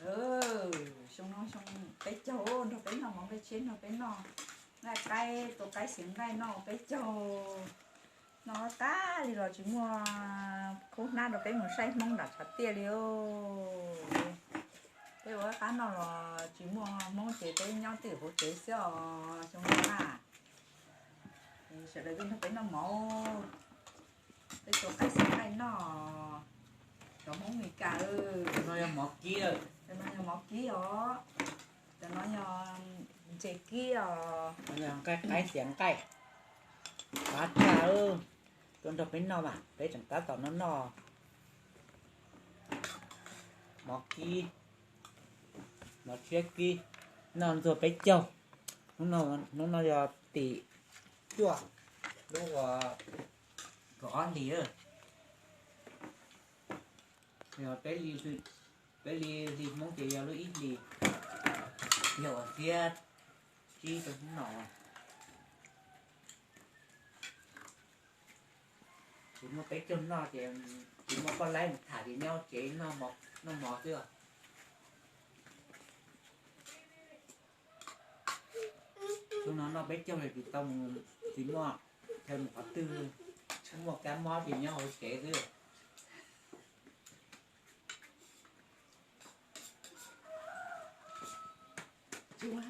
Xyoo no xyoo peb caug nrog peb noj mov, nqaij tshiab nrog peb noj, nqaij qaib, tua qaib xiav nqaij noj peb caug. Noj tag li los tsis muaj khub hnab rau peb mus saib Hmoob nram tshav tiaj li. Peb ua qab noj los tsis muaj Hmoob ces peb nyob twj ywm hauv tsev xwb os xyoo no na. Sawv daws nrog peb noj mov, peb tua qaib xiav nqaij noj, cov Hmoob Mes Kas. No yog mov kib, cov no yog mov kib os, cov no yog ntses kib os, yog nqaij qaib xiav nqaij. Pab tag, tuaj nrog peb noj mas peb tseem tab tom noj noj mov kib, mov tshiab kib, noj ntxuag peb caug. Hnub no yog tim cuaj lub kaum ob hlis, yog peb li hli Hmoob ces yog lub ib hlis, yog uas xiab tsib rau hnub no. Tsis muaj peb caug noj ces tsis muaj koj laib mus tham ces nyob tsev noj mov xwb. Xyoo no noj peb caug los tsis tau mus, tsis muaj chaw mus qhov twg, muaj kab mob ces nyob hauv tsev xwb. Tsis ua